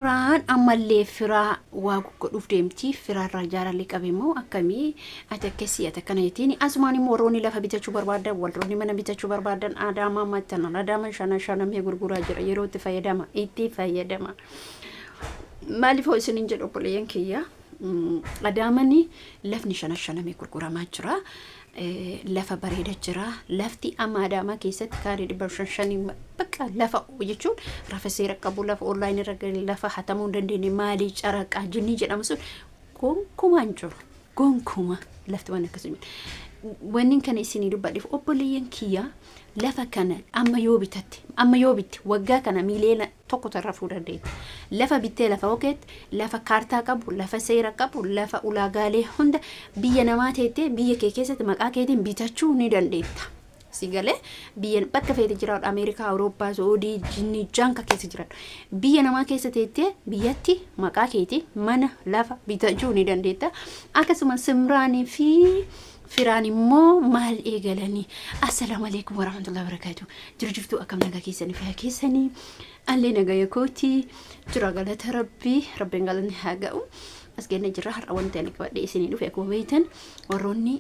Firaan ammallee firaa waa goggodhuuf deemti. Firaarraa jaalalli qabe immoo akkamii ati akkasii ati akkana jettiin. Asumaan immoo warroonni lafa bitachuu barbaadan, warroonni mana bitachuu barbaadan Adaamaa mattanaan Adaamaa shana shanamee gurguraa jira. Yeroo itti fayyadama itti fayyadama. Maaliif hoo isiniin jedhu obboleeyyan kiyya, Adaamani lafni shana shanamee gurguramaa jira. Lafa bareeda jira. Lafti amma Adaamaa keessatti kaaree 505 bakka lafa jechuun rafa seera qabu, lafa online irra gale, lafa hatamuu hin dandeenye, maalii caraqaa jinnii jedhamu sun gonkumaa hin jiru. Gonkuma lafti waan akkasii. Wanni kana isinii dubbadheef, obboleeyyan kiyya, lafa kana amma yoo bitatte, amma yoo bitte, waggaa kana miiliyoona 1 tarrafuu dandeetta. Lafa bittee lafa okeetti, lafa kaartaa qabu, lafa seera qabu, lafa ulaagaalee hunda biyya namaa teettee biyya kee keessatti maqaa keetiin bitachuu ni dandeetta. Si galee, biyya bakka feete jiraadhu, Ameerikaa, Awurooppaa, Saudii, jinni jaanka keessa jiraadhu. Biyya namaa keessa teettee biyyatti maqaa keetiin mana lafa bitachuu ni dandeetta. Akkasuma Simraanii fi Firaan immoo maal eegalanii? Assalaamu alaikum warahmatullahi wabarakatuh. Jiru jirtuu, akkam nagaa keessanii, fayyaa keessanii? Allee nagaya kooti. Jira, galata Rabbii. Rabbiin galanni haa ga'u. As geenye jirra. Har'a wanti ani qabadhee isinii dhufe, akkuma beektan, warroonni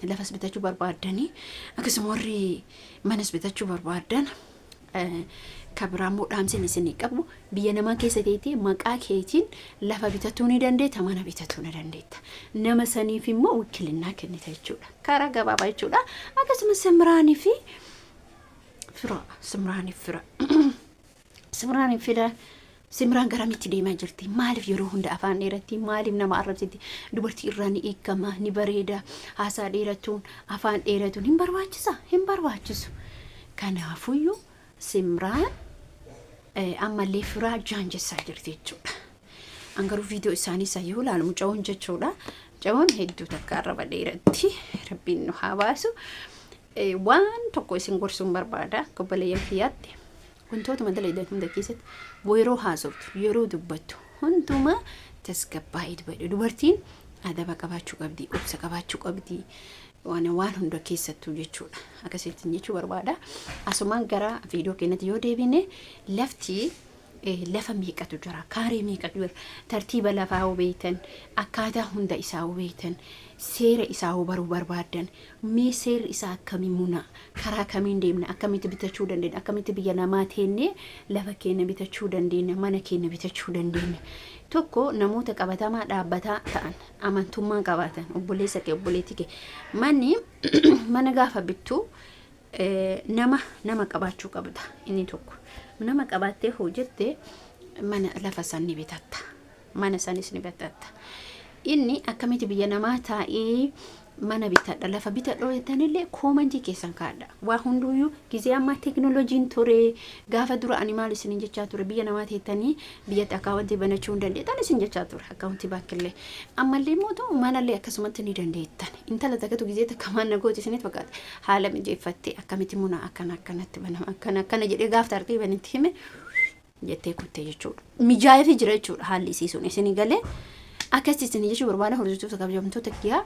lafas bitachuu barbaaddanii, akkasuma warri manas bitachuu barbaadan, kabiraa immoo dhaamsin isinii qabu, biyya namaa keessa teettee maqaa keetiin lafa bitatuu ni dandeetta, mana bitatuu ni dandeetta. Nama saniif immoo wikkilinnaa kennita jechuudha. Karaa gabaabaa jechuudha. Akkasuma Simraanii fi Fira, Simraanii Fira. Simraanii Fira. Simraan garamitti deemaa jirti? Maaliif yeroo hunda afaan dheeratti? Maaliif nama arrabsiti? Dubartii irraa ni eegama, ni bareeda. Haasaa dheeratuun, afaan dheeratuun hin barbaachisa? Hin barbaachisu. Kanaafuyyuu Simraan ammallee Firaa jaanjessaa jirti jechuudha. An garuu viidiyoo isaanii isa yoo ilaalu mucaa'oon jechuudha. Mucaa'oon hedduu takka arraba dheeratti. Rabbiin nu haa baasu. Waan tokko isin gorsuun barbaada obboleeyyan kiyyaatti. Wantoota dalagan hunda keessatti yeroo haasoftu, yeroo dubbattu hundumaa tasgabbaa'ee dubbadhu. Dubartiin adaba qabaachuu qabdi, obsa qabaachuu qabdi. Waan hunda keessattuu jechuudha. Akkasittiin jechuu barbaada. Asumaan gara viidiyoo keenyatti yoo deebine, lafti lafa meeqatu jira, kaaree meeqatu jira, tartiiba lafaa hoo beektan, akkaataa hunda isaa hoo beektan, seera isaa hoo baruu barbaaddan, mee seerri isaa akkamii muna, karaa kamiin deemna, akkamitti bitachuu dandeenya, akkamitti biyya namaa teennee lafa keenya bitachuu dandeenya, mana keenya bitachuu dandeenya. Tokko namoota qabatamaa dhaabbataa ta'an, amantummaa qabaatan, obboleessa kee, obboleettii kee, manni mana gaafa bittu nama qabaachuu qabda. Inni tokko nama qabaattee hojjette mana lafa san ni bitatta, mana sanis ni bitatta. Inni akkamitti biyya namaa taa'ee mana bitadha, lafa bitadha jettanillee comment keessan kaadha. Waa hunduyyuu gizee ammaa teekinooloojiin ture. Gaafa dura ani maal isinin jechaa ture? Biyya namaa teettanii biyyatti account banachuu hin dandeettan isin jechaa ture, account baankillee. Ammallee immoo manallee akkasumatti ni dandeettan. Intala takkatu gizee takka maal na gooti isinitti fakkaata? Haala mijeeffattee, akkamitti muna akkana akkanatti banama, akkana akkana jedhee gaaf tartiiban itti hime jettee kutte jechuudha. Mijaa'eefi jira jechuudha haalli isii sun isinii galee. Akkasitti isin jechuu barbaada, hordoftoota kabajamtoota kiyyaa.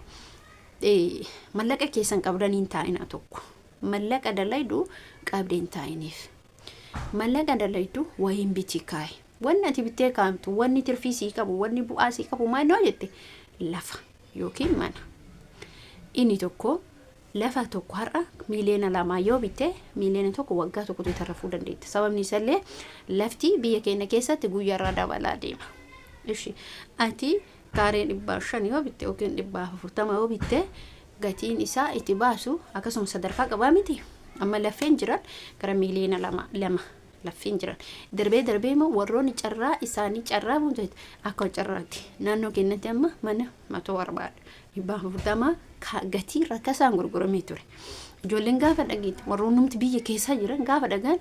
Mallaqa keessan qabdanii hin taa'ina. Tokko mallaqa dalaydu qabdee hin taa'iniif. Mallaqa dalaydu wayiin bitii kaa'i. Wanni ati bittee kaa'amtu, wanni tirfii sii qabu, wanni bu'aa sii qabu maal noo jette, lafa yookiin mana. Inni tokko lafa tokko har'a miiliyoona 2 yoo bitte, miiliyoona 1 waggaa tokkotti tarrafuu dandeetta. Sababni isallee lafti biyya keenya keessatti guyyaarraa dabalaa deema. Ishi ati kaaree 500 yoo bitte yookiin 440 yoo bitte, gatiin isaa itti baasu akkasuma sadarkaa qabaa miti. Amma laffeen jiran gara miiliyoona 2 lama laffeen jiran. Darbee darbee immoo warroonni carraa isaanii carraa buuteet akka carraatti naannoo keenyatti amma mana 140, 440 gatii rakkasaan gurguramee ture. Ijoolleen gaafa dhageette, warroonnumti biyya keessaa jiran gaafa dhagaan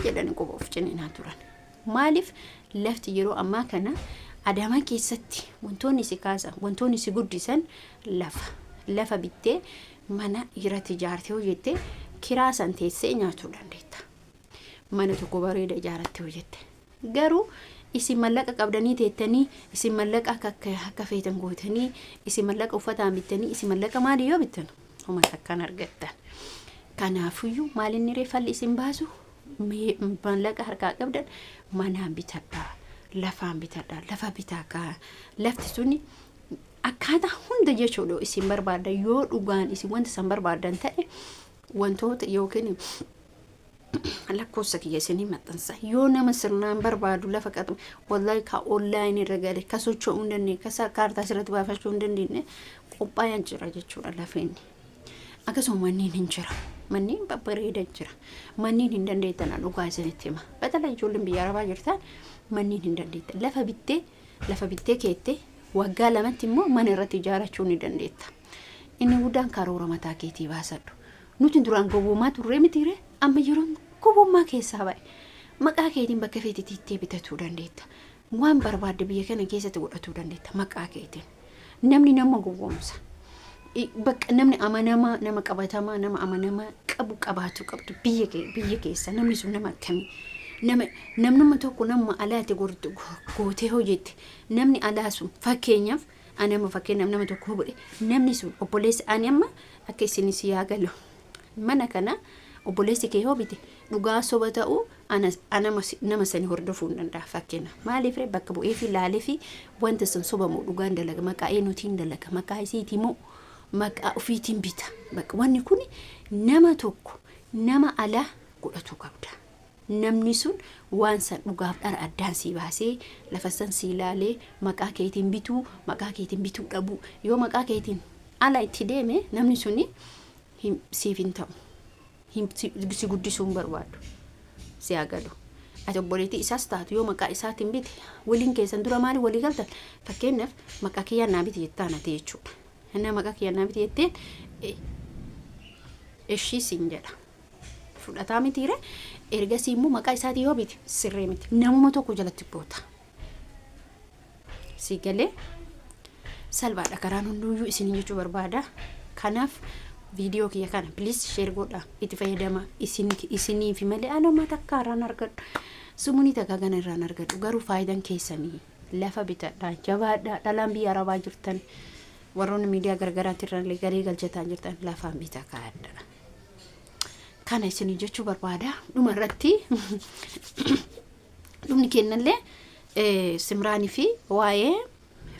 jedhanii quba of ciniinaa turan. Maaliif? Lafti yeroo ammaa kana Adaamaa keessatti wantoonni si kaasan, wantoonni si guddisan lafa. Lafa bittee mana irratti ijaartee hojjette, kiraa san teessee nyaatuu dandeetta. Mana tokko bareeda ijaarattee hojjette. Garuu isin mallaqa qabdanii teettanii, isin mallaqa akka feetan gootanii, isin mallaqa uffataan bittanii, isin mallaqa maalii yoo bittan, homa takkaan argattan. Kanaafuyyuu maal inni reeffalli isin baasu, mallaqa harkaa qabdan manaan bitadhaa. Lafaan bitadha. Lafa bitaa kaa. Lafti suni akkaataa hunda jechuudha isin barbaaddan, yoo dhugaan isin wanta san barbaaddan ta'e, wantoota yookiin lakkoofsa kiyya isinii maxxansa. Yoo nama sirnaan barbaadu lafa qaxu, wallahi ka online irra gale, ka socho'uu hin dandeenye, ka kaartaa sirratti baafachuu hin dandeenye qophaa'aan jira jechuudha lafeenni. Akkasuma manneen hin jira. Manneen babbareedan jira. Manneen hin dandeettan, dhugaa isinitti hima. Batala ijoolleen biyya arabaa jirtan manneen hin dandeettan. Lafa bittee keettee waggaa 2tti immoo mana irratti ijaarachuu ni dandeetta. Inni guddaan karoora mataa keetii baasadhu. Nuti duraan gowwoomaa turree mitiire? Amma yeroon gowwummaa keessaa ba'e. Maqaa keetiin bakka feetitti itti bitatuu dandeetta. Waan barbaadde biyya kana keessatti godhatuu dandeetta maqaa keetiin. Namni nama gowwoomsa. Bakka namni amanamaa, nama qabatamaa, nama amanamaa qabu qabaachuu qabdu biyya keessa namni sun nama akkamii? Nama namnuma tokko nama alaati gootee hojjette, namni alaa sun, fakkeenyaaf ani amma fakkeenyaaf nama tokko godhe, namni sun obboleessi ani amma akka isinis yaa galu, mana kana obboleessi kee hoo bite, dhugaa soba ta'uu ana nama sani hordofuu hin danda'a. Fakkeenya maaliif ree? Bakka bu'ee fi laalee fi wanta sun sobamu dhugaan dalaga, maqaa eenyuutiin dalaga, maqaa isiitii moo maqaa ofiitiin bita? Bakka wanni kun nama tokko nama alaa godhatuu qabda. Namni sun waan san dhugaaf dhara addaan sii baasee, lafa san sii laalee, maqaa keetiin bituu, maqaa keetiin bituu dhabuu. Yoo maqaa keetiin ala itti deeme, namni suni siif hin ta'u, si guddisuu hin barbaadu. Si agalu, ati obboleettii isaas taatu, yoo maqaa isaatiin bite, waliin keessan dura maali walii galtan? Fakkeenyaaf maqaa kiyyaan naa biti jettaan ati jechuudha. Inni maqaa kiyyaan naa biti jetteen ishii siin jedha, fudhataa mitiire? Ergasii immoo maqaa isaatii yoo bite sirrii miti, namuma tokko jalatti goota. Si galee? Salphaadha karaan hunduyyuu isin jechuu barbaada. Kanaaf viidiyoo kiyya kana please share godha, itti fayyadama. Isin isiniifi malee anuma takka irraan argadhu, sumunii takka kana irraan argadhu. Garuu faayidaan keessanii lafa bitadha, jabaadha. Dhalaan biyya arabaa jirtan, warroonni miidiyaa garagaraatti irraan galii galchataa jirtan, lafaan bitaa kaa'adha. Kana isin jechuu barbaada. Dhuma irratti dhumni kennallee Simraanii fi waa'ee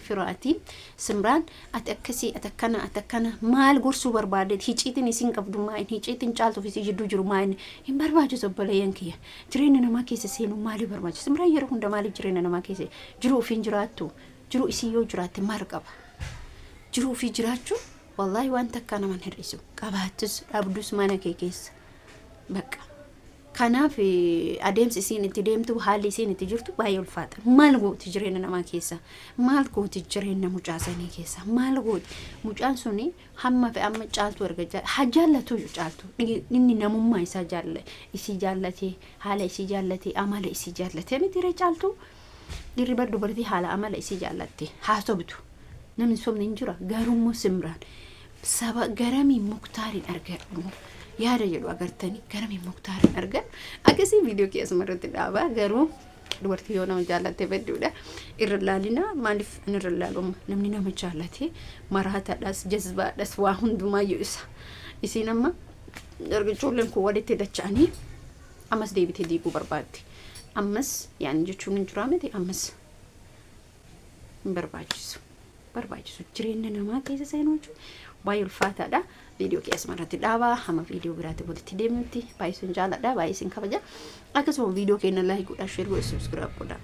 firaati. Simraan ati akkasii, ati akkana, ati akkana maal gorsuu barbaade? Hiciitiin isin qabdu maal? Hiciitiin caaltuuf isii jidduu jiru maal? Hin barbaachisu, obboleeyyan kiyya. Jireenya namaa keessa seenuu maaliif barbaachisa? Simraan yeroo hunda maaliif jireenya namaa keessa jiru? Ofiin jiraattu, jiru isii yoo jiraatte maal qaba? Jiruu ofii jiraachuun wallaahi waan takkaa naman hir'isu. Qabaattus dhabdus mana kee keessa. Bakka. Kanaaf adeemsi isiin itti deemtu, haalli isiin itti jirtu baay'ee ulfaata. Maal gooti jireenya namaa keessa? Maal gooti jireenya mucaa sanii keessa? Maal gooti? Mucaan suni hamma fi amma Caaltuu erga haa jaallatu iyyuu, Caaltuu inni namummaa isaa jaalla isii jaallatee, haala isii jaallatee, amala isii jaallatee miti ree Caaltuu? Dhiirri bar dubartii haala amala isii jaallatte haa sobdu. Namni sobni hin jira. Garuu Simraan saba garamii Muktaariin argadhu yaada jedhu agartanii, garamii Muktaariin argadhu akkasii. Viidiyoo kee asuma irratti dhaabaa. Garuu dubartii yoo nama jaallatte badduudha irra laalina. Maaliif ani irra laaluma? Namni nama jaallate maraataadhaas jazbaadhaas waa hundumaayyuu isa. Isiin amma erga ijoolleen kun walitti dacha'anii ammas deebitee diiguu barbaaddi. Ammas yaani jechuun hin jiraa miti, ammas hin barbaachisu jireenya namaa keessa seenuu jechuun baay'ee ulfaataadha. Viidiyoo kee asuma irratti dhaabaa. Hamma viidiyoo biraatti walitti deemnutti baay'ee isin jaaladha, baay'ee isin kabaja. Akkasuma viidiyoo keenya like godhaa, share godhaa, subscribe godhaa.